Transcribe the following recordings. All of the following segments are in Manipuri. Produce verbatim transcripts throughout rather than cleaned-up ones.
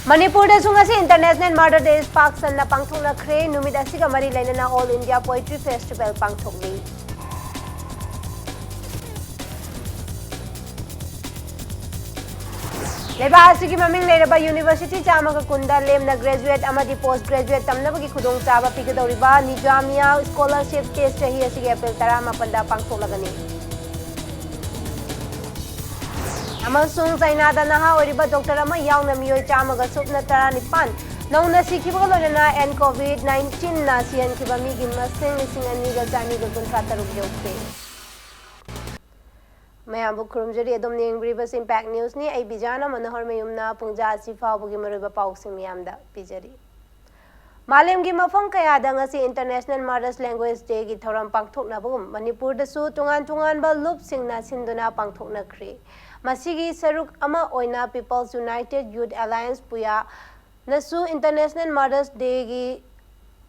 ꯃꯅꯤꯄꯨꯔꯗꯁꯨ ꯉꯁꯤ International Mother Day ꯄꯥꯛ ꯁꯟꯅ ꯄꯥꯡꯊꯣꯛꯅꯈ꯭ꯔꯦ꯫ ꯅꯨꯃꯤꯠ ꯑꯁꯤꯒ ꯃꯔꯤ ꯂꯩꯅꯅ All India Poetry Festival ꯄꯥꯡꯊꯣꯛꯂꯤ꯫ ꯂꯩꯕꯥꯛ ꯑꯁꯤꯒꯤ ꯃꯃꯤꯡ ꯂꯩꯔꯕ university ꯆꯥꯝꯃꯒ ꯀꯨꯟꯗ ꯂꯦꯝꯅ graduate ꯑꯃꯗꯤ post graduate ꯇꯝꯅꯕꯒꯤ ꯈꯨꯗꯣꯡꯆꯥꯕ ꯄꯤꯒꯗꯧꯔꯤꯕ Nizamiya Scholarship Test ꯆꯍꯤ ꯑꯁꯤꯒꯤ April ꯇꯔꯥꯃꯥꯄꯟꯗ ꯄꯥꯡꯊꯣꯛꯂꯒꯅꯤ꯫ ꯑꯃꯁꯨꯡ ꯆꯥꯏꯅꯥꯗ ꯅꯍꯥ ꯑꯣꯏꯔꯤꯕ doctor ꯑꯃ ꯌꯥꯎꯅ ꯃꯤꯑꯣꯏ ꯆꯥꯝꯃꯒ ꯁꯨꯞꯅ ꯇꯔꯥꯅꯤꯄꯥꯟ ꯅꯧꯅ ꯁꯤꯈꯤꯕꯒ ꯂꯣꯏꯅꯅ N COVID nineteenꯅ ꯁꯤꯍꯟꯈꯤꯕ ꯃꯤꯒꯤ ꯃꯁꯤꯡ ꯂꯤꯁꯤꯡ ꯑꯅꯤꯒ ꯆꯅꯤꯒ ꯀꯨꯟꯊ꯭ꯔꯥ ꯇꯔꯨꯛ ꯌꯧꯈ꯭ꯔꯦ꯫ ꯃꯌꯥꯝꯕꯨ ꯈꯨꯔꯨꯝꯖꯔꯤ꯫ ꯑꯗꯣꯝꯅ ꯌꯦꯡꯕꯤꯔꯤꯕꯁꯤ Impact Newsꯅꯤ꯫ ꯑꯩ ꯕꯤꯖꯥꯅ ꯃꯅꯣꯍꯔ ꯃꯌꯨꯝꯅ ꯄꯨꯡꯖꯥ ꯑꯁꯤ ꯐꯥꯎꯕꯒꯤ ꯃꯔꯨꯑꯣꯏꯕ ꯄꯥꯎꯁꯤꯡ ꯃꯌꯥꯝꯗ ꯄꯤꯖꯔꯤ꯫ ꯃꯥꯂꯦꯝꯒꯤ ꯃꯐꯝ ꯀꯌꯥꯗ ꯉꯁꯤ International Mother's Language Dayꯒꯤ ꯊꯧꯔꯝ ꯄꯥꯡꯊꯣꯛꯅꯕꯒꯨꯝ ꯃꯅꯤꯄꯨꯔꯗꯁꯨ ꯇꯣꯉꯥꯟ ꯇꯣꯉꯥꯟꯕ ꯂꯨꯞꯁꯤꯡꯅ ꯁꯤꯟꯗꯨꯅ ꯄꯥꯡꯊꯣꯛꯅꯈ꯭ꯔꯤ꯫ ꯃꯁꯤꯒꯤ ꯁꯔꯨꯛ ꯑꯃ ꯑꯣꯏꯅ People's United Youth Alliance, ꯄꯨꯌꯥ, ꯅꯁꯨ International Mother's Dayꯒꯤ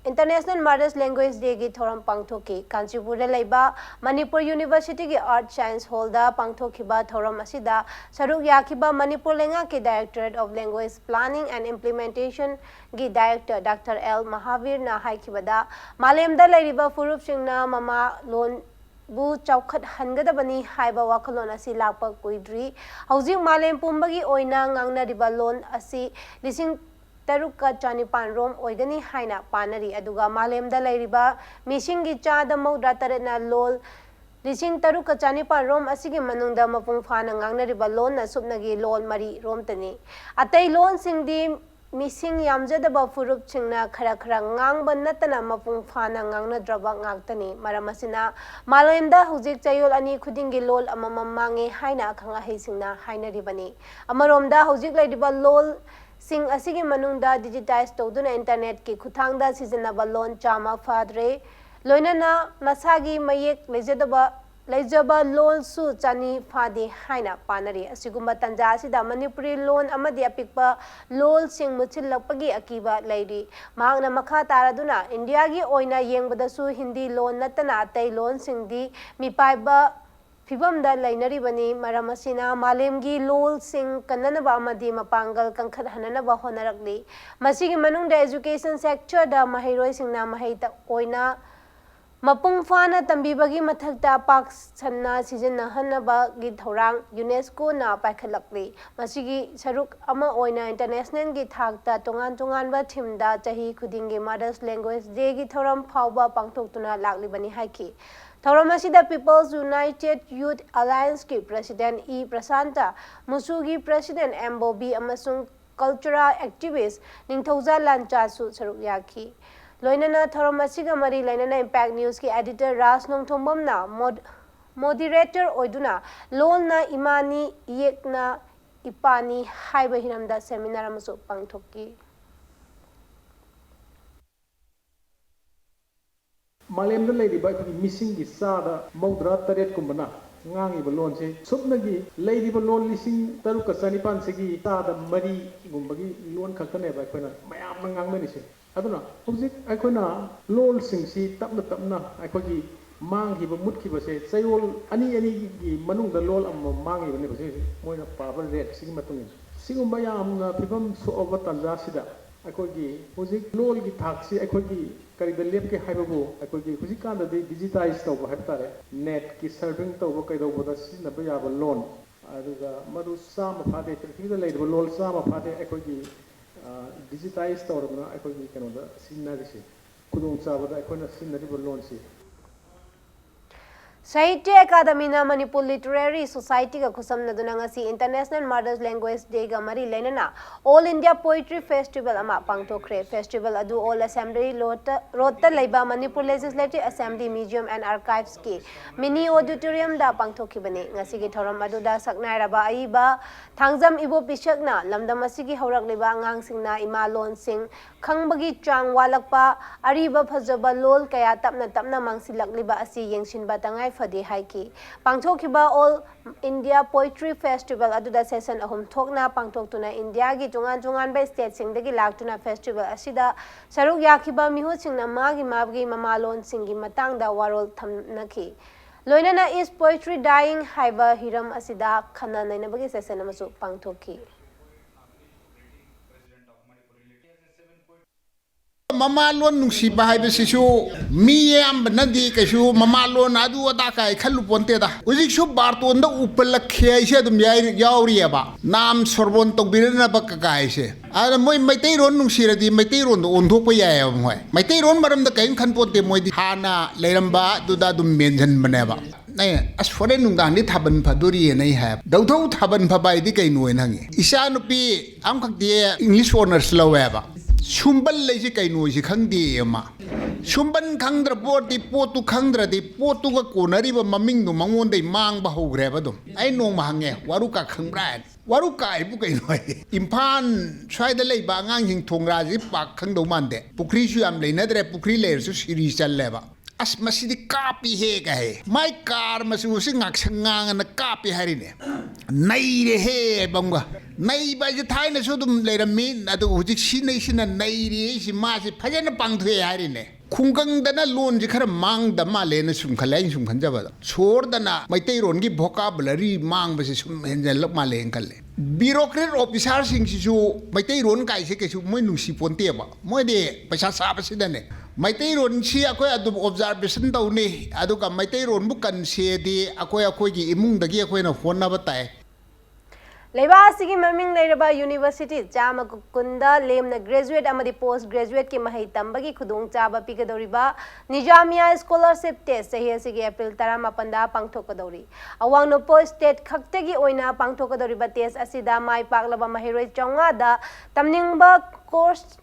International Mother's Language Dayꯒꯤ ꯊꯧꯔꯝ ꯄꯥꯡꯊꯣꯛꯈꯤ꯫ ꯀꯥꯟꯆꯤꯄꯨꯔꯗ ꯂꯩꯕ ꯃꯅꯤꯄꯨꯔ Universityꯒꯤ Earth Science Hallꯗ ꯄꯥꯡꯊꯣꯛꯈꯤꯕ ꯊꯧꯔꯝ ꯑꯁꯤꯗ ꯁꯔꯨꯛ ꯌꯥꯈꯤꯕ ꯃꯅꯤꯄꯨꯔ ꯂꯩꯉꯥꯛꯀꯤ Directorate of Language Planning and Implementationꯒꯤ Director Doctor L ꯃꯍꯥꯕꯤꯔꯅ ꯍꯥꯏꯈꯤꯕꯗ, ꯃꯥꯂꯦꯝꯗ ꯂꯩꯔꯤꯕ ꯐꯨꯔꯨꯞꯁꯤꯡꯅ ꯃꯃꯥ ꯂꯣꯟ ꯕꯨ ꯆꯥꯎꯈꯠꯍꯟꯒꯗꯕꯅꯤ ꯍꯥꯏꯕ ꯋꯥꯈꯜꯂꯣꯟ ꯑꯁꯤ ꯂꯥꯛꯄ ꯀꯨꯏꯗ꯭ꯔꯤ꯫ ꯍꯧꯖꯤꯛ ꯃꯥꯂꯦꯝ ꯄꯨꯝꯕꯒꯤ ꯑꯣꯏꯅ ꯉꯥꯡꯅꯔꯤꯕ ꯂꯣꯟ ꯑꯁꯤ ꯂꯤꯁꯤꯡ ꯇꯔꯨꯛꯀ ꯆꯅꯤꯄꯥꯟ ꯔꯣꯝ ꯑꯣꯏꯒꯅꯤ ꯍꯥꯏꯅ ꯄꯥꯅꯔꯤ꯫ ꯑꯗꯨꯒ ꯃꯥꯂꯦꯝꯗ ꯂꯩꯔꯤꯕ ꯃꯤꯁꯤꯡꯒꯤ ꯆꯥꯗ ꯃꯧꯗ꯭ꯔꯥ ꯇꯔꯦꯠꯅ ꯂꯣꯜ ꯂꯤꯁꯤꯡ ꯇꯔꯨꯛꯀ ꯆꯅꯤꯄꯥꯟ ꯔꯣꯝ ꯑꯁꯤꯒꯤ ꯃꯅꯨꯡꯗ ꯃꯄꯨꯡ ꯐꯥꯅ ꯉꯥꯡꯅꯔꯤꯕ ꯂꯣꯟꯅ ꯁꯨꯞꯅꯒꯤ ꯂꯣꯜ ꯃꯔꯤ ꯔꯣꯝꯇꯅꯤ꯫ ꯑꯇꯩ ꯂꯣꯟꯁꯤꯡꯗꯤ ꯃꯤꯁꯤꯡ ꯌꯥꯝꯖꯗꯕ ꯐꯨꯔꯨꯞꯁꯤꯡꯅ ꯈꯔ ꯈꯔ ꯉꯥꯡꯕ ꯅꯠꯇꯅ ꯃꯄꯨꯡ ꯐꯥꯅ ꯉꯥꯡꯅꯗ꯭ꯔꯕ ꯉꯥꯛꯇꯅꯤ꯫ ꯃꯔꯝ ꯑꯁꯤꯅ ꯃꯥꯂꯦꯝꯗ ꯍꯧꯖꯤꯛ ꯆꯌꯣꯜ ꯑꯅꯤ ꯈꯨꯗꯤꯡꯒꯤ ꯂꯣꯜ ꯑꯃꯃꯝ ꯃꯥꯡꯉꯦ ꯍꯥꯏꯅ ꯑꯈꯪ ꯑꯍꯩꯁꯤꯡꯅ ꯍꯥꯏꯅꯔꯤꯕꯅꯤ꯫ ꯑꯃꯔꯣꯝꯗ ꯍꯧꯖꯤꯛ ꯂꯩꯔꯤꯕ ꯂꯣꯜꯁꯤꯡ ꯑꯁꯤꯒꯤ ꯃꯅꯨꯡꯗ digitize ꯇꯧꯗꯨꯅ internetꯀꯤ ꯈꯨꯠꯊꯥꯡꯗ ꯁꯤꯖꯤꯟꯅꯕ ꯂꯣꯟ ꯆꯥꯝꯃ ꯐꯥꯗ꯭ꯔꯦ꯫ ꯂꯣꯏꯅꯅ ꯃꯁꯥꯒꯤ ꯃꯌꯦꯛ ꯂꯩꯖꯗꯕ ꯂꯩꯖꯕ ꯂꯣꯜꯁꯨ ꯆꯅꯤ ꯐꯥꯗꯦ ꯍꯥꯏꯅ ꯄꯥꯅꯔꯤ꯫ ꯑꯁꯤꯒꯨꯝꯕ ꯇꯥꯟꯖꯥ ꯑꯁꯤꯗ ꯃꯅꯤꯄꯨꯔꯤ ꯂꯣꯟ ꯑꯃꯗꯤ ꯑꯄꯤꯛꯄ ꯂꯣꯜꯁꯤꯡ ꯃꯨꯠꯁꯤꯜꯂꯛꯄꯒꯤ ꯑꯀꯤꯕ ꯂꯩꯔꯤ꯫ ꯃꯍꯥꯛꯅ ꯃꯈꯥ ꯇꯥꯔꯗꯨꯅ, ꯏꯟꯗꯤꯌꯥꯒꯤ ꯑꯣꯏꯅ ꯌꯦꯡꯕꯗꯁꯨ ꯍꯤꯟꯗꯤ ꯂꯣꯟ ꯅꯠꯇꯅ ꯑꯇꯩ ꯂꯣꯟꯁꯤꯡꯗꯤ ꯃꯤꯄꯥꯏꯕ ꯐꯤꯕꯝꯗ ꯂꯩꯅꯔꯤꯕꯅꯤ꯫ ꯃꯔꯝ ꯑꯁꯤꯅ ꯃꯥꯂꯦꯝꯒꯤ ꯂꯣꯜꯁꯤꯡ ꯀꯟꯅꯅꯕ ꯑꯃꯗꯤ ꯃꯄꯥꯡꯒꯜ ꯀꯟꯈꯠꯍꯟꯅꯅꯕ ꯍꯣꯠꯅꯔꯛꯂꯤ꯫ ꯃꯁꯤꯒꯤ ꯃꯅꯨꯡꯗ education sectorꯗ ꯃꯍꯩꯔꯣꯏꯁꯤꯡꯅ ꯃꯍꯩ ꯑꯣꯏꯅ ꯃꯄꯨꯡ ꯐꯥꯅ ꯇꯝꯕꯤꯕꯒꯤ ꯃꯊꯛꯇ ꯄꯥꯛ ꯁꯟꯅ ꯁꯤꯖꯤꯟꯅꯍꯟꯅꯕꯒꯤ ꯊꯧꯔꯥꯡ UNESCOꯅ ꯄꯥꯏꯈꯠꯂꯛꯂꯤ꯫ ꯃꯁꯤꯒꯤ ꯁꯔꯨꯛ ꯑꯃ ꯑꯣꯏꯅ internationalꯒꯤ ꯊꯥꯛꯇ ꯇꯣꯉꯥꯟ ꯇꯣꯉꯥꯟꯕ themeꯗ ꯆꯍꯤ ꯈꯨꯗꯤꯡꯒꯤ Mother's Language Dayꯒꯤ ꯊꯧꯔꯝ ꯐꯥꯎꯕ ꯄꯥꯡꯊꯣꯛꯇꯨꯅ ꯂꯥꯛꯂꯤꯕꯅꯤ ꯍꯥꯏꯈꯤ꯫ ꯊꯧꯔꯝ ꯑꯁꯤꯗ People's United Youth Allianceꯀꯤ president E Prasanta, ꯃꯨꯁꯨꯒꯤ president M Bobby ꯑꯃꯁꯨꯡ cultural activist ꯅꯤꯡꯊꯧꯖꯥ ꯂꯥꯟꯆꯥꯁꯨ ꯁꯔꯨꯛ ꯌꯥꯈꯤ꯫ ꯂꯣꯏꯅꯅ ꯊꯧꯔꯝ ꯑꯁꯤꯒ ꯃꯔꯤ ꯂꯩꯅꯅ Impact Newsꯀꯤ editor ꯔꯥꯖ ꯅꯣꯡꯊꯣꯡꯕꯝꯅ mod-, moderator ꯑꯣꯏꯗꯨꯅ ꯂꯣꯜꯅ ꯏꯃꯥꯅꯤ, ꯏꯌꯦꯛꯅ ꯏꯄꯥꯅꯤ ꯍꯥꯏꯕ ꯍꯤꯔꯝꯗ seminar ꯑꯃꯁꯨ ꯄꯥꯡꯊꯣꯛꯈꯤ꯫ ꯃꯥꯂꯦꯝꯗ ꯂꯩꯔꯤꯕ ꯑꯩꯈꯣꯏꯒꯤ ꯃꯤꯁꯤꯡꯒꯤ ꯆꯥꯗ ꯃꯧꯗ꯭ꯔꯥ ꯇꯔꯦꯠꯀꯨꯝꯕꯅ ꯉꯥꯡꯉꯤꯕ ꯂꯣꯟꯁꯦ ꯁꯨꯞꯅꯒꯤ ꯂꯩꯔꯤꯕ ꯂꯣꯟ ꯂꯤꯁꯤꯡ ꯇꯔꯨꯛꯀ ꯆꯅꯤꯄꯥꯟꯁꯤꯒꯤ ꯆꯥꯗ ꯃꯔꯤꯒꯨꯝꯕꯒꯤ ꯂꯣꯟ ꯈꯛꯇꯅꯦꯕ ꯑꯩꯈꯣꯏꯅ ꯃꯌꯥꯝꯅ ꯉꯥꯡꯅꯔꯤꯁꯦ꯫ ꯑꯗꯨꯅ ꯍꯧꯖꯤꯛ ꯑꯩꯈꯣꯏꯅ ꯂꯣꯜꯁꯤꯡꯁꯤ ꯇꯞꯅ ꯇꯞꯅ ꯑꯩꯈꯣꯏꯒꯤ ꯃꯥꯡꯈꯤꯕ, ꯃꯨꯠꯈꯤꯕꯁꯦ ꯆꯌꯣꯜ ꯑꯅꯤ ꯑꯅꯤꯒꯤ ꯃꯅꯨꯡꯗ ꯂꯣꯜ ꯑꯃꯃꯝ ꯃꯥꯡꯉꯤꯕꯅꯦꯕ ꯁꯤ ꯃꯣꯏꯅ ꯄꯥꯕ rateꯁꯤꯒꯤ ꯃꯇꯨꯡ ꯏꯟꯅ꯫ ꯁꯤꯒꯨꯝꯕ ꯌꯥꯝꯅ ꯐꯤꯕꯝ ꯁꯣꯛꯑꯕ ꯇꯥꯟꯖꯥꯁꯤꯗ ꯑꯩꯈꯣꯏꯒꯤ ꯍꯧꯖꯤꯛ ꯂꯣꯜꯒꯤ ꯊꯥꯛꯁꯤ ꯑꯩꯈꯣꯏꯒꯤ ꯀꯔꯤꯗ ꯂꯦꯞꯀꯦ ꯍꯥꯏꯕꯕꯨ ꯑꯩꯈꯣꯏꯒꯤ ꯍꯧꯖꯤꯛꯀꯥꯟꯗꯗꯤ digitize ꯇꯧꯕ ꯍꯥꯏꯕ ꯇꯥꯔꯦ, netꯀꯤ surfing ꯇꯧꯕ ꯀꯩꯗꯧꯕꯗ ꯁꯤꯖꯤꯟꯅꯕ ꯌꯥꯕ ꯂꯣꯟ, ꯑꯗꯨꯒ ꯃꯗꯨ ꯆꯥꯝꯃ ꯐꯥꯗꯦ, ꯄ꯭ꯔꯤꯊꯤꯕꯤꯗ ꯂꯩꯔꯤꯕ ꯂꯣꯜ ꯆꯥꯝꯃ ꯐꯥꯗꯦ ꯑꯩꯈꯣꯏꯒꯤ, ꯑ, digitize ꯇꯧꯔꯕꯅ ꯑꯩꯈꯣꯏꯒꯤ ꯀꯩꯅꯣꯗ ꯁꯤꯖꯤꯟꯅꯔꯤꯁꯦ꯫ ꯈꯨꯗꯣꯡꯆꯥꯕꯗ ꯑꯩꯈꯣꯏꯅ ꯁꯤꯖꯤꯟꯅꯔꯤꯕ ꯂꯣꯟꯁꯤ꯫ ꯁꯥꯍꯤꯇ꯭ꯌ ꯑꯦꯀꯥꯗꯃꯤꯅ ꯃꯅꯤꯄꯨꯔ ꯂꯤꯇꯔꯦꯔꯤ ꯁꯣꯁꯥꯏꯇꯤꯒ ꯈꯨꯠꯁꯝꯅꯗꯨꯅ ꯉꯁꯤ International Mother's Language Dayꯒ ꯃꯔꯤ ꯂꯩꯅꯅ All India Poetry Festival ꯑꯃ ꯄꯥꯡꯊꯣꯛꯈ꯭ꯔꯦ꯫ Festival ꯑꯗꯨ Old Assembly Roadꯇ, Roadꯇ ꯂꯩꯕ Manipur Legislative Assembly Museum and Archivesꯀꯤ mini auditoriumꯗ ꯄꯥꯡꯊꯣꯛꯈꯤꯕꯅꯤ꯫ ꯉꯁꯤꯒꯤ ꯊꯧꯔꯝ ꯑꯗꯨꯗ ꯁꯛꯅꯥꯏꯔꯕ ꯑꯏꯕ ꯊꯥꯡꯖꯝ ꯏꯕꯣꯕꯤꯁꯛꯅ ꯂꯝꯗꯝ ꯑꯁꯤꯒꯤ ꯍꯧꯔꯛꯂꯤꯕ ꯑꯉꯥꯡꯁꯤꯡꯅ ꯏꯃꯥ ꯂꯣꯟꯁꯤꯡ ꯈꯪꯕꯒꯤ ꯆꯥꯡ ꯋꯥꯠꯂꯛꯄ, ꯑꯔꯤꯕ ꯐꯖꯕ ꯂꯣꯜ ꯀꯌꯥ ꯇꯞꯅ ꯇꯞꯅ ꯃꯥꯡꯁꯤꯜꯂꯛꯂꯤꯕ ꯑꯁꯤ ꯌꯦꯡꯁꯤꯟꯕ ꯇꯉꯥꯏ ꯐꯗꯦ ꯍꯥꯏꯈꯤ꯫ ꯄꯥꯡꯊꯣꯛꯈꯤꯕ All India Poetry Festival ꯑꯗꯨꯗ session ꯑꯍꯨꯝ ꯊꯣꯛꯅ ꯄꯥꯡꯊꯣꯛꯇꯨꯅ ꯏꯟꯗꯤꯌꯥꯒꯤ ꯇꯣꯉꯥꯟ ꯇꯣꯉꯥꯟꯕ stateꯁꯤꯡꯗꯒꯤ ꯂꯥꯛꯇꯨꯅ festival ꯑꯁꯤꯗ ꯁꯔꯨꯛ ꯌꯥꯈꯤꯕ ꯃꯤꯍꯨꯠꯁꯤꯡꯅ ꯃꯥꯒꯤ ꯃꯥꯒꯤ ꯃꯃꯥꯂꯣꯟꯁꯤꯡꯒꯤ ꯃꯇꯥꯡꯗ ꯋꯥꯔꯣꯜ ꯊꯝꯅꯈꯤ꯫ ꯂꯣꯏꯅꯅ Is Poetry Dying ꯍꯥꯏꯕ ꯍꯤꯔꯝ ꯑꯁꯤꯗ ꯈꯟꯅ ꯅꯩꯅꯕꯒꯤ session ꯑꯃꯁꯨ ꯄꯥꯡꯊꯣꯛꯈꯤ꯫ ꯃꯃꯥ ꯂꯣꯟ ꯅꯨꯡꯁꯤꯕ ꯍꯥꯏꯕꯁꯤꯁꯨ ꯃꯤ ꯑꯌꯥꯝꯕꯅꯗꯤ ꯀꯩꯁꯨ ꯃꯃꯥ ꯂꯣꯟ ꯑꯗꯨ ꯑꯗꯥ ꯀꯥꯏ ꯈꯜꯂꯨ ꯄꯣꯟꯇꯦꯗ꯫ ꯍꯧꯖꯤꯛꯁꯨ ꯕꯥꯔꯇꯣꯟꯗ ꯎꯄꯜꯂꯛꯈꯤ ꯍꯥꯏꯁꯦ ꯑꯗꯨꯝ ꯌꯥꯏ- ꯌꯥꯎꯔꯤꯑꯕ꯫ ꯅꯥꯝ ꯁꯣꯔꯕꯣꯟ ꯇꯧꯕꯤꯔꯅꯕ ꯀꯀꯥꯏꯁꯦ꯫ ꯑꯗꯨꯅ ꯃꯣꯏ ꯃꯩꯇꯩꯔꯣꯟ ꯅꯨꯡꯁꯤꯔꯗꯤ ꯃꯩꯇꯩꯔꯣꯟꯗ ꯑꯣꯟꯊꯣꯛꯄ ꯌꯥꯏꯑꯕ ꯃꯣꯏ꯫ ꯃꯩꯇꯩꯔꯣꯟ ꯃꯔꯝꯗ ꯀꯔꯤꯝ ꯈꯟ ꯄꯣꯟꯇꯦ, ꯃꯣꯏꯗꯤ ꯍꯥꯟꯅ ꯂꯩꯔꯝꯕ ꯑꯗꯨꯗ ꯑꯗꯨꯝ ꯃꯦꯟꯁꯤꯟꯕꯅꯦꯕ꯫ ꯑꯩꯅ, "ꯑꯁ, ꯍꯣꯔꯦꯟ ꯅꯨꯡꯗꯥꯡꯗꯤ ꯊꯥꯕꯜ ꯐꯗꯣꯔꯤꯑꯅ" ꯑꯩ ꯍꯥꯏꯕ꯫ "ꯗꯧꯊꯧ ꯊꯥꯕꯜ ꯐꯕ ꯍꯥꯏꯗꯤ ꯀꯩꯅꯣ?" ꯍꯥꯏꯅ ꯍꯪꯉꯤ꯫ "ꯏꯆꯥꯅꯨꯄꯤ ꯑꯃꯈꯛꯇꯤ English honours ꯂꯧꯋꯦꯕ꯫ ꯁꯨꯝꯕꯜ ꯂꯩꯁꯤ ꯀꯩꯅꯣꯁꯤ ꯈꯪꯗꯦ ꯑꯃ꯫ ꯁꯨꯝꯕꯟ ꯈꯪꯗ꯭ꯔ ꯄꯣꯠꯇꯤ, ꯄꯣꯠꯇꯨ ꯈꯪꯗ꯭ꯔꯗꯤ ꯄꯣꯠꯇꯨꯒ ꯀꯣꯟꯅꯔꯤꯕ ꯃꯃꯤꯡꯗꯣ ꯃꯉꯣꯟꯗꯩ ꯃꯥꯡꯕ ꯍꯧꯈ꯭ꯔꯦꯕ ꯑꯗꯨꯝ꯫ ꯑꯩ ꯅꯣꯡꯃ ꯍꯪꯉꯦ, "ꯋꯥꯔꯨꯀꯥ ꯈꯪꯕ꯭ꯔꯥ?" ꯍꯥꯏꯅ꯫ "ꯋꯥꯔꯨꯀꯥ ꯍꯥꯏꯕꯨ ꯀꯩꯅꯣ?" ꯍꯥꯏ꯫ ꯏꯝꯐꯥꯜ ꯁ꯭ꯋꯥꯏꯗ ꯂꯩꯕ ꯑꯉꯥꯡꯁꯤꯡ ꯊꯣꯡꯒ꯭ꯔꯥꯁꯤ ꯄꯥꯛ ꯈꯪꯗꯧ ꯃꯥꯟꯗꯦ꯫ ꯄꯨꯈ꯭ꯔꯤꯁꯨ ꯌꯥꯝ ꯂꯩꯅꯗ꯭ꯔꯦ, ꯄꯨꯈ꯭ꯔꯤ ꯂꯩꯔꯁꯨ ꯁꯤꯔꯤ ꯆꯜꯂꯦꯕ꯫ "ꯑꯁ, ꯃꯁꯤꯗꯤ ꯀꯥꯞꯄꯤꯍꯦ" ꯀꯥꯏ꯫ ꯃꯥꯏ ꯀꯥꯔ ꯃꯆꯨꯁꯤ ꯉꯥꯛꯁꯪ ꯉꯥꯡꯉꯅ ꯀꯥꯞꯄꯤ ꯍꯥꯏꯔꯤꯅꯦ꯫ "ꯅꯩꯔꯦꯍꯦ" ꯍꯥꯏꯕ ꯑꯃꯒ꯫ ꯅꯩꯕ ꯍꯥꯏꯁꯦ ꯊꯥꯏꯅꯁꯨ ꯑꯗꯨꯝ ꯂꯩꯔꯝꯃꯤ, ꯑꯗꯨ ꯍꯧꯖꯤꯛ ꯁꯤ ꯅꯩꯁꯤꯅ ꯅꯩꯔꯤ ꯍꯥꯏꯁꯤ ꯃꯥꯁꯤ ꯐꯖꯅ ꯄꯥꯡꯊꯣꯛꯑꯦ ꯍꯥꯏꯔꯤꯅꯦ꯫ ꯈꯨꯡꯒꯪꯗꯅ ꯂꯣꯟꯁꯤ ꯈꯔ ꯃꯥꯡꯗ ꯃꯥꯜꯂꯦꯅ ꯁꯨꯝ ꯈꯜꯂꯦ, ꯑꯩꯅ ꯁꯨꯝ ꯈꯟꯖꯕꯗ꯫ ꯁꯣꯔꯗꯅ ꯃꯩꯇꯩꯔꯣꯟꯒꯤ vocabulary ꯃꯥꯡꯕꯁꯦ ꯁꯨꯝ ꯍꯦꯟꯖꯜꯂꯛ ꯃꯥꯜꯂꯦꯅ ꯈꯜꯂꯦ꯫ Bureaucrat officerꯁꯤꯡꯁꯤꯁꯨ ꯃꯩꯇꯩꯔꯣꯟ ꯀꯥꯏꯁꯦ ꯀꯩꯁꯨ ꯃꯣꯏ ꯅꯨꯡꯁꯤ ꯄꯣꯟꯇꯦꯕ꯫ ꯃꯣꯏꯗꯤ ꯄꯩꯁꯥ ꯆꯥꯕꯁꯤꯗꯅꯦ꯫ ꯃꯩꯇꯩꯔꯣꯟꯁꯤ ꯑꯩꯈꯣꯏ ꯑꯗꯨꯝ observation ꯇꯧꯅꯤ, ꯑꯗꯨꯒ ꯃꯩꯇꯩꯔꯣꯟꯕꯨ ꯀꯟꯁꯦꯗꯤ ꯑꯩꯈꯣꯏ ꯑꯩꯈꯣꯏꯒꯤ ꯏꯃꯨꯡꯗꯒꯤ ꯑꯩꯈꯣꯏꯅ ꯍꯣꯠꯅꯕ ꯇꯥꯏ꯫ ꯂꯩꯕꯥꯛ ꯑꯁꯤꯒꯤ ꯃꯃꯤꯡ ꯂꯩꯔꯕ university ꯆꯥꯝꯃ ꯀꯨꯟꯗ ꯂꯦꯝꯅ graduate ꯑꯃꯗꯤ post graduateꯀꯤ ꯃꯍꯩ ꯇꯝꯕꯒꯤ ꯈꯨꯗꯣꯡꯆꯥꯕ ꯄꯤꯒꯗꯧꯔꯤꯕ Nizamiya Scholarship Test ꯆꯍꯤ ꯑꯁꯤꯒꯤ April ꯇꯔꯥꯃꯥꯄꯟꯗ ꯄꯥꯡꯊꯣꯛꯀꯗꯧꯔꯤ꯫ ꯑꯋꯥꯡ ꯅꯣꯡꯄꯣꯛ state ꯈꯛꯇꯒꯤ ꯑꯣꯏꯅ ꯄꯥꯡꯊꯣꯛꯀꯗꯧꯔꯤꯕ test ꯑꯁꯤꯗ ꯃꯥꯏ ꯄꯥꯛꯂꯕ ꯃꯍꯩꯔꯣꯏ ꯆꯥꯝꯃꯉꯥꯗ ꯇꯝꯅꯤꯡꯕ course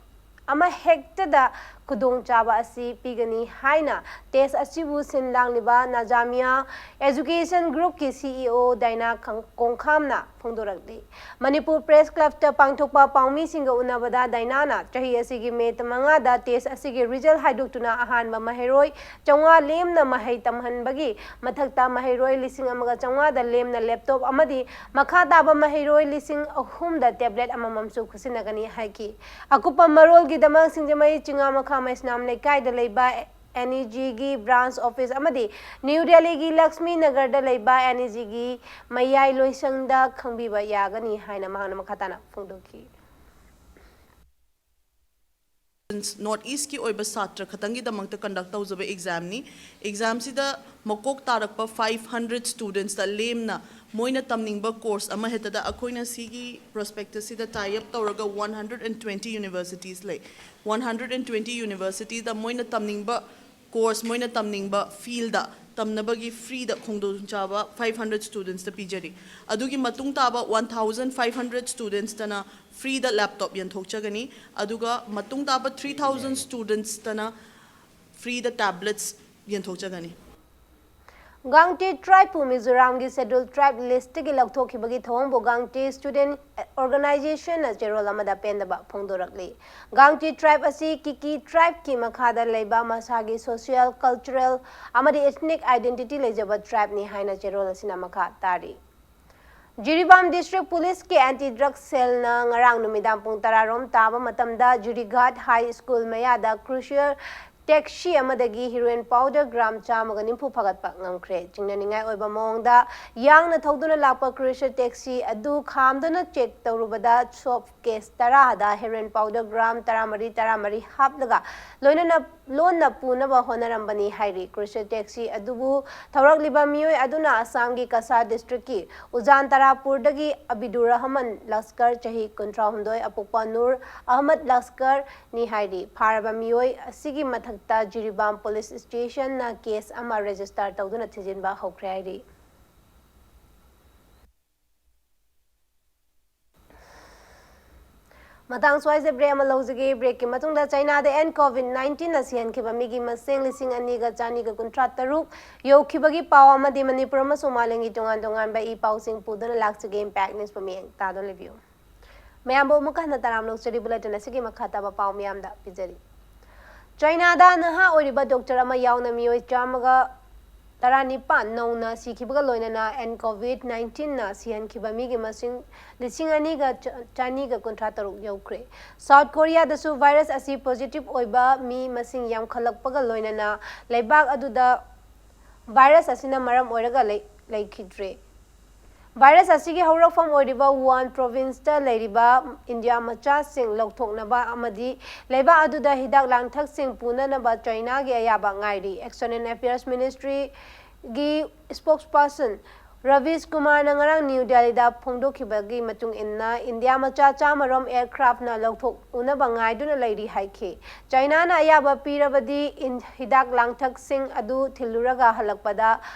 ꯑꯃ ꯍꯦꯛꯇꯗ ꯈꯨꯗꯣꯡꯆꯥꯕ ꯑꯁꯤ ꯄꯤꯒꯅꯤ ꯍꯥꯏꯅ test ꯑꯁꯤꯕꯨ ꯁꯤꯟ ꯂꯥꯡꯂꯤꯕ Nizamiya Education Groupꯀꯤ CEO ꯗꯥꯏꯅꯥ ꯈꯪ-, ꯀꯣꯡꯈꯥꯝꯅ ꯐꯣꯡꯗꯣꯔꯛꯂꯤ꯫ ꯃꯅꯤꯄꯨꯔ Press Clubꯇ ꯄꯥꯡꯊꯣꯛꯄ ꯄꯥꯎꯃꯤꯁꯤꯡꯒ ꯎꯅꯕꯗ ꯗꯥꯏꯅꯥꯅ ꯆꯍꯤ ꯑꯁꯤꯒꯤ May ꯃꯉꯥꯗ test ꯑꯁꯤꯒꯤ result ꯍꯥꯏꯗꯣꯛꯇꯨꯅ ꯑꯍꯥꯟꯕ ꯃꯍꯩꯔꯣꯏ ꯆꯥꯝꯃꯉꯥ ꯂꯦꯝꯅ ꯃꯍꯩ ꯇꯝꯍꯟꯕꯒꯤ ꯃꯊꯛꯇ ꯃꯍꯩꯔꯣꯏ ꯂꯤꯁꯤꯡ ꯑꯃꯒ ꯆꯥꯝꯃꯉꯥꯗ ꯂꯦꯝꯅ laptop ꯑꯃꯗꯤ ꯃꯈꯥ ꯇꯥꯕ ꯃꯍꯩꯔꯣꯏ ꯂꯤꯁꯤꯡ ꯑꯍꯨꯝꯗ tablet ꯑꯃꯃꯝꯁꯨ ꯈꯨꯠꯁꯤꯟꯅꯒꯅꯤ ꯍꯥꯏꯈꯤ꯫ ꯑꯀꯨꯞꯄ ꯃꯔꯣꯜꯒꯤꯗꯃꯛ ꯁꯤꯡꯖꯃꯩ ꯆꯤꯉꯥꯃꯈꯥ ꯃꯩꯁꯅꯥꯝ ꯂꯩꯀꯥꯏꯗ ꯂꯩꯕ ꯑꯦꯟ ꯏ ꯖꯤꯒꯤ ꯕ꯭ꯔꯥꯟꯁ ꯑꯣꯐꯤꯁ ꯑꯃꯗꯤ ꯅ꯭ꯌꯨ ꯗꯦꯜꯂꯤꯒꯤ ꯂꯛꯁꯃꯤ ꯅꯒꯔꯗ ꯂꯩꯕ ꯑꯦꯟ ꯏ ꯖꯤꯒꯤ ꯃꯌꯥꯏ ꯂꯣꯏꯁꯪꯗ ꯈꯪꯕꯤꯕ ꯌꯥꯒꯅꯤ ꯍꯥꯏꯅ ꯃꯍꯥꯛꯅ ꯃꯈꯥ ꯇꯥꯅ ꯐꯣꯡꯗꯣꯛꯈꯤ꯫ ꯅꯣꯔꯠ ꯏꯁꯀꯤ ꯑꯣꯏꯕ ꯁꯥꯇ꯭ꯔ ꯈꯛꯇꯪꯒꯤꯗꯃꯛꯇ ꯀꯟꯗꯛ ꯇꯧꯖꯕ ꯑꯦꯛꯖꯥꯝꯅꯤ꯫ ꯑꯦꯛꯖꯥꯝꯁꯤꯗ ꯃꯀꯣꯛ ꯇꯥꯔꯛꯄ ꯐꯥꯏꯚ ꯍꯟꯗ꯭ꯔꯦꯠ ꯁ꯭ꯇꯨꯗꯦꯟꯠꯁꯇ ꯂꯦꯝꯅ ꯃꯣꯏꯅ ꯇꯝꯅꯤꯡꯕ ꯀꯣꯔꯁ ꯑꯃꯍꯦꯛꯇꯗ ꯑꯩꯈꯣꯏꯅ ꯁꯤꯒꯤ ꯄ꯭ꯔꯣꯁꯄꯦꯛꯇꯁꯁꯤꯗ ꯇꯥꯏ ꯑꯞ ꯇꯧꯔꯒ ꯋꯥꯟ ꯍꯟꯗ꯭ꯔꯦꯠ ꯑꯦꯟ ꯇ꯭ꯋꯦꯟꯇꯤ ꯌꯨꯅꯤꯚꯔꯁꯤꯇꯤꯁ ꯂꯩ꯫ ꯋꯥꯟ ꯍꯟꯗ꯭ꯔꯦꯠ ꯑꯦꯟ ꯇ꯭ꯋꯦꯟꯇꯤ ꯌꯨꯅꯤꯚꯔꯁꯤꯇꯤꯗ ꯃꯣꯏꯅ ꯇꯝꯅꯤꯡꯕ ꯀꯣꯔꯁ, ꯃꯣꯏꯅ ꯇꯝꯅꯤꯡꯕ ꯐꯤꯜꯗ ꯇꯝꯅꯕꯒꯤ ꯐ꯭ꯔꯤꯗ ꯈꯨꯗꯣꯡꯆꯥꯕ ꯐꯥꯏꯚ ꯍꯟꯗ꯭ꯔꯦꯠ ꯁ꯭ꯇꯨꯗꯦꯟꯠꯁꯇ ꯄꯤꯖꯔꯤ꯫ ꯑꯗꯨꯒꯤ ꯃꯇꯨꯡ ꯇꯥꯕ ꯋꯥꯟ ꯊꯥꯎꯖꯟ ꯐꯥꯏꯚ ꯍꯟꯗ꯭ꯔꯦꯠ ꯁ꯭ꯇꯨꯗꯦꯟꯠꯁꯇꯅ ꯐ꯭ꯔꯤꯗ ꯂꯦꯞꯇꯣꯞ ꯌꯦꯟꯊꯣꯛꯆꯒꯅꯤ꯫ ꯑꯗꯨꯒ ꯃꯇꯨꯡ ꯇꯥꯕ ꯊ꯭ꯔꯤ ꯊꯥꯎꯖꯟ ꯁ꯭ꯇꯨꯗꯦꯟꯠꯁꯇꯅ ꯐ꯭ꯔꯤꯗ ꯇꯦꯕ꯭ꯂꯦꯠꯁ ꯌꯦꯟꯊꯣꯛꯆꯒꯅꯤ꯫ ꯒꯥꯡꯇꯦ ꯇ꯭ꯔꯥꯏꯕꯄꯨ ꯃꯤꯖꯣꯔꯥꯝꯒꯤ ꯁꯦꯗ꯭ꯌꯨꯜ ꯇ꯭ꯔꯥꯏꯕ ꯂꯤꯁ꯭ꯠꯇꯒꯤ ꯂꯧꯊꯣꯛꯈꯤꯕꯒꯤ ꯊꯧꯑꯣꯡꯕꯨ ꯒꯥꯡꯇꯦ ꯁ꯭ꯇꯨꯗꯦꯟꯠ ꯑꯣꯔꯒꯅꯥꯏꯖꯦꯁꯟꯅ ꯆꯦꯔꯣꯜ ꯑꯃꯗ ꯄꯦꯟꯗꯕ ꯐꯣꯡꯗꯣꯔꯛꯂꯤ꯫ ꯒꯥꯡꯇꯦ ꯇ꯭ꯔꯥꯏꯕ ꯑꯁꯤ ꯀꯤꯀꯤ ꯇ꯭ꯔꯥꯏꯕꯀꯤ ꯃꯈꯥꯗ ꯂꯩꯕ ꯃꯁꯥꯒꯤ ꯁꯣꯁꯤꯌꯦꯜ, ꯀꯜꯆꯔꯦꯜ ꯑꯃꯗꯤ ꯏꯊꯅꯤꯛ ꯑꯥꯏꯗꯦꯟꯇꯤꯇꯤ ꯂꯩꯖꯕ ꯇ꯭ꯔꯥꯏꯕꯅꯤ ꯍꯥꯏꯅ ꯆꯦꯔꯣꯜ ꯑꯁꯤꯅ ꯃꯈꯥ ꯇꯥꯔꯤ꯫ ꯖꯤꯔꯤꯕꯥꯝ ꯗꯤꯁꯇ꯭ꯔꯤꯛ ꯄꯨꯂꯤꯁꯀꯤ ꯑꯦꯟꯇꯤ ꯗ꯭ꯔꯒ ꯁꯦꯜꯅ ꯉꯔꯥꯡ ꯅꯨꯃꯤꯗꯥꯡ ꯄꯨꯡ ꯇꯔꯥ ꯔꯣꯝ ꯇꯥꯕ ꯃꯇꯝꯗ ꯖꯤꯔꯤꯘꯥꯠ ꯍꯥꯏ ꯁ꯭ꯀꯨꯜ ꯃꯌꯥꯗ ꯀ꯭ꯔꯨꯁꯤꯌꯔ ꯇꯦꯛꯁꯤ ꯑꯃꯗꯒꯤ ꯍꯤꯔꯣꯏꯟ ꯄꯥꯎꯗꯔ ꯒ꯭ꯔꯥꯝ ꯆꯥꯝꯃꯒ ꯅꯤꯐꯨ ꯐꯥꯒꯠꯄ ꯉꯝꯈ꯭ꯔꯦ꯫ ꯆꯤꯡꯅꯅꯤꯡꯉꯥꯏ ꯑꯣꯏꯕ ꯃꯑꯣꯡꯗ ꯌꯥꯡꯅ ꯊꯧꯗꯨꯅ ꯂꯥꯛꯄ ꯀ꯭ꯔꯨꯁꯤꯌꯔ ꯇꯦꯛꯁꯤ ꯑꯗꯨ ꯈꯥꯝꯗꯨꯅ ꯆꯦꯛ ꯇꯧꯔꯨꯕꯗ ꯁꯣꯞ ꯀꯦꯁ ꯇꯔꯥꯗ ꯍꯦꯔꯣꯏꯟ ꯄꯥꯎꯗꯔ ꯒ꯭ꯔꯥꯝ ꯇꯔꯥꯃꯔꯤ, ꯇꯔꯥꯃꯔꯤ ꯍꯥꯞꯂꯒ ꯂꯣꯏꯅꯅ ꯂꯣꯟꯅ ꯄꯨꯅꯕ ꯍꯣꯠꯅꯔꯝꯕꯅꯤ ꯍꯥꯏꯔꯤ꯫ ꯀ꯭ꯔꯨꯁꯤꯌꯔ ꯇꯦꯛꯁꯤ ꯑꯗꯨꯕꯨ ꯊꯧꯔꯛꯂꯤꯕ ꯃꯤꯑꯣꯏ ꯑꯗꯨꯅ ꯑꯁꯥꯝꯒꯤ ꯀꯁꯥ ꯗꯤꯁꯇ꯭ꯔꯤꯛꯀꯤ ꯎꯖꯥꯟ ꯇꯔꯥꯄꯨꯔꯗꯒꯤ ꯑꯕꯤꯗꯨꯔ ꯔꯍꯃꯟ ꯂꯁꯀꯔ, ꯆꯍꯤ ꯀꯨꯟꯊ꯭ꯔꯥꯍꯨꯝꯗꯣꯏ, ꯑꯄꯣꯛꯄ ꯅꯨꯔ ꯑꯍꯃꯗ ꯂꯁꯀꯔꯅꯤ ꯍꯥꯏꯔꯤ꯫ ꯐꯥꯔꯕ ꯃꯤꯑꯣꯏ ꯑꯁꯤꯒꯤ ꯃꯊꯛꯇ ꯖꯤꯔꯤꯕꯥꯝ ꯄꯨꯂꯤꯁ ꯁ꯭ꯇꯦꯁꯟꯅ ꯀꯦꯁ ꯑꯃ ꯔꯦꯖꯤꯁꯇꯔ ꯇꯧꯗꯨꯅ ꯊꯤꯖꯤꯟꯕ ꯍꯧꯈ꯭ꯔꯦ ꯍꯥꯏꯔꯤ꯫ ꯃꯇꯥꯡ ꯁ꯭ꯋꯥꯏꯁꯦ ꯕ꯭ꯔꯦꯛ ꯑꯃ ꯂꯧꯖꯒꯦ꯫ ꯕ꯭ꯔꯦꯛꯀꯤ ꯃꯇꯨꯡꯗ ꯆꯥꯏꯅꯥꯗ ꯑꯦꯟ ꯀꯣꯚꯤꯗ ꯅꯥꯏꯟꯇꯤꯟꯅ ꯁꯤꯍꯟꯈꯤꯕ ꯃꯤꯒꯤ ꯃꯁꯤꯡ ꯂꯤꯁꯤꯡ ꯑꯅꯤꯒ ꯆꯅꯤꯒ ꯀꯨꯟꯊ꯭ꯔꯥ ꯇꯔꯨꯛ ꯌꯧꯈꯤꯕꯒꯤ ꯄꯥꯎ ꯑꯃꯗꯤ ꯃꯅꯤꯄꯨꯔ ꯑꯃꯁꯨꯡ ꯃꯥꯂꯦꯝꯒꯤ ꯇꯣꯉꯥꯟ ꯇꯣꯉꯥꯟꯕ ꯏ ꯄꯥꯎꯁꯤꯡ ꯄꯨꯗꯨꯅ ꯂꯥꯛꯆꯒꯦ꯫ ꯏꯝꯄꯦꯛ ꯅ꯭ꯌꯨꯁꯄꯨ ꯃꯤꯠꯌꯦꯡ ꯇꯥꯗꯨꯅ ꯂꯩꯕꯤꯌꯨ꯫ ꯃꯌꯥꯝꯕꯨ ꯑꯃꯨꯛꯀ ꯍꯟꯅ ꯇꯔꯥꯝꯅ ꯑꯣꯛꯆꯔꯤ꯫ ꯕꯨꯂꯦꯇꯤꯟ ꯑꯁꯤꯒꯤ ꯃꯈꯥ ꯇꯥꯕ ꯄꯥꯎ ꯃꯤꯌꯥꯝꯗ ꯄꯤꯖꯔꯤ꯫ ꯆꯥꯏꯅꯥꯗ ꯅꯍꯥ ꯑꯣꯏꯔꯤꯕ ꯗꯣꯛꯇꯔ ꯑꯃ ꯌꯥꯎꯅ ꯃꯤꯑꯣꯏ ꯆꯥꯝꯃꯒ ꯇꯔꯥꯅꯤꯄꯥꯟ ꯅꯧꯅ ꯁꯤꯈꯤꯕꯒ ꯂꯣꯏꯅꯅ ꯑꯦꯟ ꯀꯣꯚꯤꯗ ꯅꯥꯏꯟꯇꯤꯟꯅ ꯁꯤꯍꯟꯈꯤꯕ ꯃꯤꯒꯤ ꯃꯁꯤꯡ ꯂꯤꯁꯤꯡ ꯑꯅꯤꯒ ꯆꯅꯤꯒ ꯀꯨꯟꯊ꯭ꯔꯥ ꯇꯔꯨꯛ ꯌꯧꯈ꯭ꯔꯦ꯫ ꯁꯥꯎꯠ ꯀꯣꯔꯤꯌꯥꯗꯁꯨ ꯚꯥꯏꯔꯁ ꯑꯁꯤ ꯄꯣꯖꯤꯇꯤꯚ ꯑꯣꯏꯕ ꯃꯤ ꯃꯁꯤꯡ ꯌꯥꯝꯈꯠꯂꯛꯄꯒ ꯂꯣꯏꯅꯅ ꯂꯩꯕꯥꯛ ꯑꯗꯨꯗ ꯚꯥꯏꯔꯁ ꯑꯁꯤꯅ ꯃꯔꯝ ꯑꯣꯏꯔꯒ ꯂꯩ-, ꯂꯩꯈꯤꯗ꯭ꯔꯦ꯫ ꯚꯥꯏꯔꯁ ꯑꯁꯤꯒꯤ ꯍꯧꯔꯛꯐꯝ ꯑꯣꯏꯔꯤꯕ ꯋꯨꯍꯥꯟ ꯄ꯭ꯔꯣꯚꯤꯟꯁꯇ ꯂꯩꯔꯤꯕ ꯏꯟꯗꯤꯌꯥ ꯃꯆꯥꯁꯤꯡ ꯂꯧꯊꯣꯛꯅꯕ ꯑꯃꯗꯤ ꯂꯩꯕꯥꯛ ꯑꯗꯨꯗ ꯍꯤꯗꯥꯛ ꯂꯥꯡꯊꯛꯁꯤꯡ ꯄꯨꯅꯅꯕ ꯆꯥꯏꯅꯥꯒꯤ ꯑꯌꯥꯕ ꯉꯥꯏꯔꯤ꯫ ꯑꯦꯛꯁꯇꯔꯅꯦꯜ ꯑꯦꯐꯤꯌꯔꯁ ꯃꯤꯅꯤꯁꯇ꯭ꯔꯤꯒꯤ ꯁ꯭ꯄꯣꯛꯁꯄꯔꯁꯟ ꯔꯕꯤꯁ ꯀꯨꯃꯥꯔꯅ ꯉꯔꯥꯡ ꯅ꯭ꯌꯨ ꯗꯦꯜꯂꯤꯗ ꯐꯣꯡꯗꯣꯛꯈꯤꯕꯒꯤ ꯃꯇꯨꯡ ꯏꯟꯅ, ꯏꯟꯗꯤꯌꯥ ꯃꯆꯥ ꯆꯥꯝꯃꯔꯣꯝ ꯑꯦꯌꯔꯀ꯭ꯔꯥꯐꯅ ꯂꯧꯊꯣꯛ ꯎꯅꯕ ꯉꯥꯏꯗꯨꯅ ꯂꯩꯔꯤ ꯍꯥꯏꯈꯤ꯫ ꯆꯥꯏꯅꯥꯅ ꯑꯌꯥꯕ ꯄꯤꯔꯕꯗꯤ ꯏꯟ-, ꯍꯤꯗꯥꯛ ꯂꯥꯡꯊꯛꯁꯤꯡ ꯑꯗꯨ ꯊꯤꯜꯂꯨꯔꯒ ꯍꯜꯂꯛꯄꯗ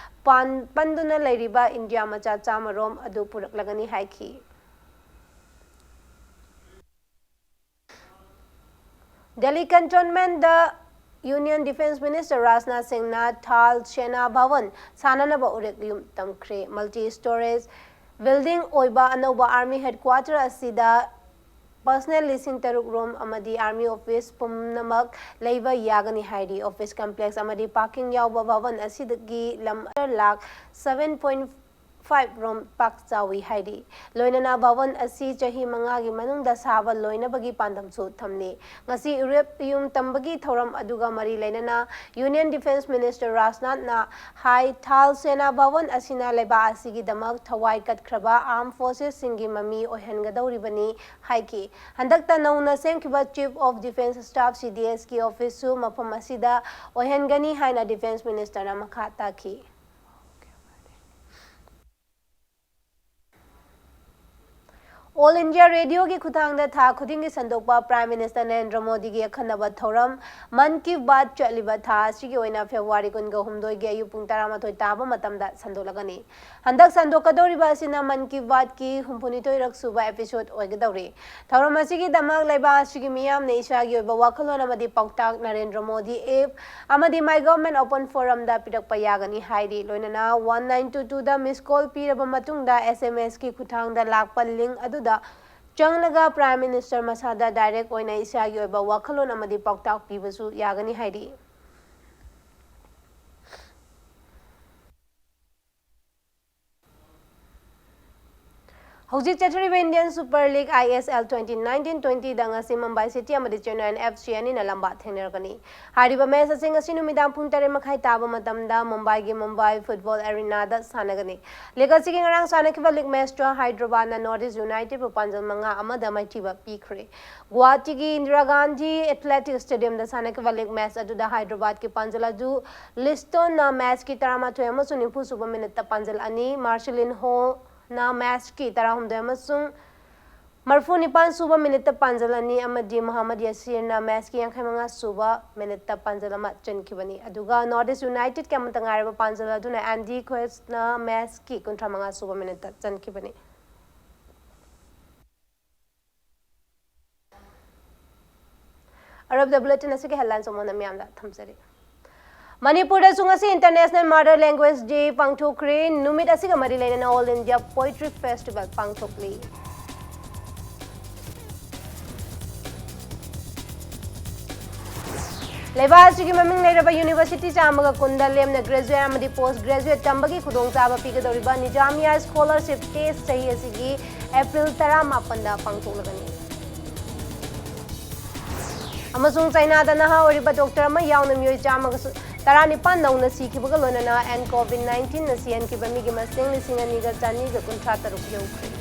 ꯄꯥꯟ-, ꯄꯟꯗꯨꯅ ꯂꯩꯔꯤꯕ ꯏꯟꯗꯤꯌꯥ ꯃꯆꯥ ꯆꯥꯝꯃꯔꯣꯝ ꯑꯗꯨ ꯄꯨꯔꯛꯂꯒꯅꯤ ꯍꯥꯏꯈꯤ꯫ ꯗꯦꯜꯂꯤ ꯀꯦꯟꯇꯣꯟꯃꯦꯟꯗ ꯌꯨꯅꯤꯌꯟ ꯗꯤꯐꯦꯟꯁ ꯃꯤꯅꯤꯁꯇꯔ ꯔꯥꯖꯅꯥꯊ ꯁꯤꯡꯅ ꯊꯥꯜ ꯁꯦꯅꯥ ꯚꯋꯟ ꯁꯥꯅꯅꯕ ꯎꯔꯦꯛ ꯌꯨꯝ ꯇꯝꯈ꯭ꯔꯦ꯫ ꯃꯜꯇꯤ ꯁ꯭ꯇꯣꯔꯦꯖ ꯕꯤꯜꯗꯤꯡ ꯑꯣꯏꯕ ꯑꯅꯧꯕ ꯑꯥꯔꯃꯤ ꯍꯦꯗꯀ꯭ꯋꯥꯇꯔ ꯑꯁꯤꯗ ꯄꯔꯁꯅꯦꯜ ꯂꯤꯁꯤꯡ ꯇꯔꯨꯛ ꯔꯣꯝ ꯑꯃꯗꯤ ꯑꯥꯔꯃꯤ ꯑꯣꯐꯤꯁ ꯄꯨꯝꯅꯃꯛ ꯂꯩꯕ ꯌꯥꯒꯅꯤ ꯍꯥꯏꯔꯤ꯫ ꯑꯣꯐꯤꯁ ꯀꯝꯄ꯭ꯂꯦꯛꯁ ꯑꯃꯗꯤ ꯄꯥꯔꯀꯤꯡ ꯌꯥꯎꯕ ꯚꯋꯟ ꯑꯁꯤꯗꯒꯤ ꯂꯝ ꯂꯥꯈ ꯁꯚꯦꯟ ꯄꯣꯏꯟ ꯐꯥꯏꯚ ꯔꯣꯝ ꯄꯥꯛ ꯆꯥꯎꯏ ꯍꯥꯏꯔꯤ꯫ ꯂꯣꯏꯅꯅ ꯚꯋꯟ ꯑꯁꯤ ꯆꯍꯤ ꯃꯉꯥꯒꯤ ꯃꯅꯨꯡꯗ ꯁꯥꯕ ꯂꯣꯏꯅꯕꯒꯤ ꯄꯥꯟꯗꯝꯁꯨ ꯊꯝꯂꯤ꯫ ꯉꯁꯤ ꯎꯔꯦꯞ ꯌꯨꯝ ꯇꯝꯕꯒꯤ ꯊꯧꯔꯝ ꯑꯗꯨꯒ ꯃꯔꯤ ꯂꯩꯅꯅ ꯌꯨꯅꯤꯌꯟ ꯗꯤꯐꯦꯟꯁ ꯃꯤꯅꯤꯁꯇꯔ ꯔꯥꯖꯅꯥꯊꯅ ꯍꯥꯏ, ꯊꯥꯜ ꯁꯦꯅꯥ ꯚꯋꯟ ꯑꯁꯤꯅ ꯂꯩꯕꯥꯛ ꯑꯁꯤꯒꯤꯗꯃꯛ ꯊꯋꯥꯏ ꯀꯠꯈ꯭ꯔꯕ ꯑꯥꯔꯝ ꯐꯣꯔꯁꯦꯁꯁꯤꯡꯒꯤ ꯃꯃꯤ ꯑꯣꯏꯍꯟꯒꯗꯧꯔꯤꯕꯅꯤ ꯍꯥꯏꯈꯤ꯫ ꯍꯟꯗꯛꯇ ꯅꯧꯅ ꯁꯦꯝꯈꯤꯕ ꯆꯤꯐ ꯑꯣꯐ ꯗꯤꯐꯦꯟꯁ ꯁ꯭ꯇꯥꯐ, ꯁꯤ ꯗꯤ ꯑꯦꯁꯀꯤ ꯑꯣꯐꯤꯁꯁꯨ ꯃꯐꯝ ꯑꯁꯤꯗ ꯑꯣꯏꯍꯟꯒꯅꯤ ꯍꯥꯏꯅ ꯗꯤꯐꯦꯟꯁ ꯃꯤꯅꯤꯁꯇꯔꯅ ꯃꯈꯥ ꯇꯥꯈꯤ꯫ ꯑꯣꯜ ꯏꯟꯗꯤꯌꯥ ꯔꯦꯗꯤꯑꯣꯒꯤ ꯈꯨꯠꯊꯥꯡꯗ ꯊꯥ ꯈꯨꯗꯤꯡꯒꯤ ꯁꯟꯗꯣꯛꯄ ꯄ꯭ꯔꯥꯏꯝ ꯃꯤꯅꯤꯁꯇꯔ ꯅꯔꯦꯟꯗ꯭ꯔ ꯃꯣꯗꯤꯒꯤ ꯑꯈꯟꯅꯕ ꯊꯧꯔꯝ ꯃꯟ ꯀꯤ ꯕꯥꯠ ꯆꯠꯂꯤꯕ ꯊꯥ ꯑꯁꯤꯒꯤ ꯑꯣꯏꯅ ꯐꯦꯕ꯭ꯔꯨꯋꯥꯔꯤ ꯀꯨꯟꯒ ꯍꯨꯝꯗꯣꯏꯒꯤ ꯑꯌꯨꯛ ꯄꯨꯡ ꯇꯔꯥꯃꯥꯊꯣꯏ ꯇꯥꯕ ꯃꯇꯝꯗ ꯁꯟꯗꯣꯛꯂꯒꯅꯤ꯫ ꯍꯟꯗꯛ ꯁꯟꯗꯣꯛꯀꯗꯧꯔꯤꯕ ꯑꯁꯤꯅ ꯃꯟ ꯀꯤ ꯕꯥꯠꯀꯤ ꯍꯨꯝꯐꯨꯅꯤꯊꯣꯏꯔꯛ ꯁꯨꯕ ꯑꯦꯄꯤꯁꯣꯗ ꯑꯣꯏꯒꯗꯧꯔꯤ꯫ ꯊꯧꯔꯝ ꯑꯁꯤꯒꯤꯗꯃꯛ ꯂꯩꯕꯥꯛ ꯑꯁꯤꯒꯤ ꯃꯤꯌꯥꯝꯅ ꯏꯁꯥꯒꯤ ꯑꯣꯏꯕ ꯋꯥꯈꯜꯂꯣꯟ ꯑꯃꯗꯤ ꯄꯥꯎꯇꯥꯛ ꯅꯔꯦꯟꯗ꯭ꯔ ꯃꯣꯗꯤ ꯑꯦꯞ ꯑꯃꯗꯤ ꯃꯥꯏ ꯒꯣꯚꯔꯟꯃꯦꯟꯠ ꯑꯣꯄꯟ ꯐꯣꯔꯝꯗ ꯄꯤꯔꯛꯄ ꯌꯥꯒꯅꯤ ꯍꯥꯏꯔꯤ꯫ ꯂꯣꯏꯅꯅ ꯋꯥꯟ ꯅꯥꯏꯟ ꯇꯨ ꯇꯨꯗ ꯃꯤꯁ ꯀꯣꯜ ꯄꯤꯔꯕ ꯃꯇꯨꯡꯗ ꯑꯦꯁ ꯑꯦꯝ ꯑꯦꯁꯀꯤ ꯈꯨꯠꯊꯥꯡꯗ ꯂꯥꯛꯄ ꯂꯤꯡꯛ ꯑꯗꯨꯗ ꯆꯪꯂꯒ ꯄ꯭ꯔꯥꯏꯝ ꯃꯤꯅꯤꯁꯇꯔ ꯃꯁꯥꯗ ꯗꯥꯏꯔꯦꯛ ꯑꯣꯏꯅ ꯏꯁꯥꯒꯤ ꯑꯣꯏꯕ ꯋꯥꯈꯜꯂꯣꯟ ꯑꯃꯗꯤ ꯄꯥꯎꯇꯥꯛ ꯄꯤꯕꯁꯨ ꯌꯥꯒꯅꯤ ꯍꯥꯏꯔꯤ꯫ ꯍꯧꯖꯤꯛ ꯆꯠꯊꯔꯤꯕ Indian Super League I S L twenty nineteen twenty ꯗ ꯉꯁꯤ ꯃꯨꯝꯕꯥꯏ ꯁꯤꯇꯤ ꯑꯃꯗꯤ ꯆꯦꯟꯅꯥꯏ F C ꯑꯅꯤꯅ ꯂꯝꯕꯥ ꯊꯦꯡꯅꯔꯒꯅꯤ꯫ ꯍꯥꯏꯔꯤꯕ ꯃꯦꯆ ꯑꯁꯤ ꯉꯁꯤ ꯅꯨꯃꯤꯗꯥꯡ ꯄꯨꯡ ꯇꯔꯦꯠ ꯃꯈꯥꯏ ꯇꯥꯕ ꯃꯇꯝꯗ ꯃꯨꯝꯕꯥꯏꯒꯤ ꯃꯨꯝꯕꯥꯏ ꯐꯨꯠꯕꯣꯜ ꯑꯦꯔꯤꯅꯥꯗ ꯁꯥꯟꯅꯒꯅꯤ꯫ ꯂꯤꯒ ꯑꯁꯤꯒꯤ ꯉꯔꯥꯡ ꯁꯥꯟꯅꯈꯤꯕ ꯂꯤꯒ ꯃꯦꯆꯇ ꯍꯥꯏꯗ꯭ꯔꯕꯥꯗꯅ ꯅꯣꯔꯠ ꯏꯁ ꯌꯨꯅꯥꯏꯇꯦꯗꯄꯨ ꯄꯥꯟꯖꯜ ꯃꯉꯥ ꯑꯃꯗ ꯃꯥꯏꯊꯤꯕ ꯄꯤꯈ꯭ꯔꯦ꯫ ꯒꯨꯋꯥꯍꯥꯇꯤꯒꯤ ꯏꯟꯗꯤꯔꯥ ꯒꯥꯟꯙꯤ ꯑꯦꯊꯂꯦꯇꯤꯛ ꯁ꯭ꯇꯦꯗꯤꯌꯝꯗ ꯁꯥꯟꯅꯈꯤꯕ ꯂꯤꯒ ꯃꯦꯆ ꯑꯗꯨꯗ ꯍꯥꯏꯗ꯭ꯔꯕꯥꯗꯀꯤ ꯄꯥꯟꯖꯜ ꯑꯗꯨ ꯂꯤꯁꯇꯣꯟꯅ ꯃꯦꯆꯀꯤ ꯇꯔꯥꯃꯥꯊꯣꯏ ꯑꯃꯁꯨꯡ ꯅꯤꯐꯨ ꯁꯨꯕ ꯃꯤꯅꯤꯠꯇ ꯄꯥꯟꯖꯜ ꯑꯅꯤ, ꯃꯥꯔꯁꯤꯂꯤꯟꯍꯣ ꯅ ꯃꯦꯆꯀꯤ ꯇꯔꯥꯍꯨꯝꯗꯣꯏ ꯑꯃꯁꯨꯡ ꯃꯔꯤꯐꯨ ꯅꯤꯄꯥꯟ ꯁꯨꯕ ꯃꯤꯅꯤꯠꯇ ꯄꯥꯟꯖꯜ ꯑꯅꯤ ꯑꯃꯗꯤ ꯃꯣꯍꯝꯃꯗ ꯌꯥꯁꯤꯔꯅ ꯃꯦꯆꯀꯤ ꯌꯥꯡꯈꯩ ꯃꯉꯥ ꯁꯨꯕ ꯃꯤꯅꯤꯠꯇ ꯄꯥꯟꯖꯜ ꯑꯃ ꯆꯟꯈꯤꯕꯅꯤ꯫ ꯑꯗꯨꯒ ꯅꯣꯔꯠ ꯏꯁ ꯌꯨꯅꯥꯏꯇꯦꯗꯀꯤ ꯑꯃꯠꯇ ꯉꯥꯏꯔꯕ ꯄꯥꯟꯖꯜ ꯑꯗꯨꯅ ꯑꯦꯟꯗꯤ ꯈ꯭ꯋꯦꯁꯅ ꯃꯦꯆꯀꯤ ꯀꯨꯟꯊ꯭ꯔꯥ ꯃꯉꯥ ꯁꯨꯕ ꯃꯤꯅꯤꯠꯇ ꯆꯟꯈꯤꯕꯅꯤ꯫ ꯑꯔꯣꯏꯕꯗ ꯕꯨꯂꯦꯇꯤꯟ ꯑꯁꯤꯒꯤ ꯍꯦꯗꯂꯥꯏꯟꯁ ꯑꯃꯨꯛ ꯍꯟꯅ ꯃꯤꯌꯥꯝꯗ ꯊꯝꯖꯔꯤ꯫ ꯃꯅꯤꯄꯨꯔꯗꯁꯨ ꯉꯁꯤ International Mother Language Day ꯄꯥꯡꯊꯣꯛꯈ꯭ꯔꯦ꯫ ꯅꯨꯃꯤꯠ ꯑꯁꯤꯒ ꯃꯔꯤ ꯂꯩꯅꯅ All India Poetry Festival ꯄꯥꯡꯊꯣꯛꯂꯤ꯫ ꯂꯩꯕꯥꯛ ꯑꯁꯤꯒꯤ ꯃꯃꯤꯡ ꯂꯩꯔꯕ ꯌꯨꯅꯤꯚꯔꯁꯤꯇꯤ ꯆꯥꯝꯃꯒ ꯀꯨꯟꯗ ꯂꯦꯝꯅ ꯒ꯭ꯔꯦꯖꯨꯑꯦꯠ ꯑꯃꯗꯤ ꯄꯣꯁ ꯒ꯭ꯔꯦꯖꯨꯑꯦꯠ ꯇꯝꯕꯒꯤ ꯈꯨꯗꯣꯡꯆꯥꯕ ꯄꯤꯒꯗꯧꯔꯤꯕ ꯅꯤꯖꯥꯃꯤꯌꯥ ꯁ꯭ꯀꯣꯂꯔꯁꯤꯞ ꯇꯦꯁ ꯆꯍꯤ ꯑꯁꯤꯒꯤ ꯑꯦꯄ꯭ꯔꯤꯜ ꯇꯔꯥꯃꯥꯄꯟꯗ ꯄꯥꯡꯊꯣꯛꯂꯒꯅꯤ꯫ ꯑꯃꯁꯨꯡ ꯆꯥꯏꯅꯥꯗ ꯅꯍꯥ ꯑꯣꯏꯔꯤꯕ ꯗꯣꯛꯇꯔ ꯑꯃ ꯌꯥꯎꯅ ꯃꯤꯑꯣꯏ ꯆꯥꯝꯃꯒ ꯇꯔꯥꯅꯤꯄꯥꯟ ꯅꯧꯅ ꯁꯤꯈꯤꯕꯒ ꯂꯣꯏꯅꯅ ꯑꯦꯟ ꯀꯣꯚꯤꯗ ꯅꯥꯏꯟꯇꯤꯟꯅ ꯁꯤꯍꯟꯈꯤꯕ ꯃꯤꯒꯤ ꯃꯁꯤꯡ ꯂꯤꯁꯤꯡ ꯑꯅꯤꯒ ꯆꯅꯤꯒ ꯀꯨꯟꯊ꯭ꯔꯥ ꯇꯔꯨꯛ ꯌꯧꯈ꯭ꯔꯦ꯫